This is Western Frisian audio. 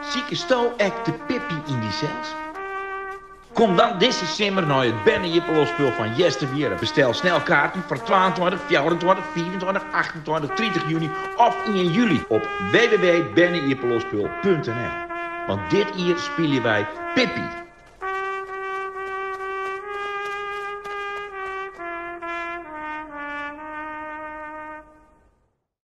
Sikesto ek de Pippi yn dysels? Kom dan dizze simmer nei it berne-iepenloftspul fan Easterwierrum. Bestel snel kaarten foar 22, 24, 25, 28, 30 juny of 1 july op www.berne-iepenloftspul.nl. Want dit jier spylje wy Pippi.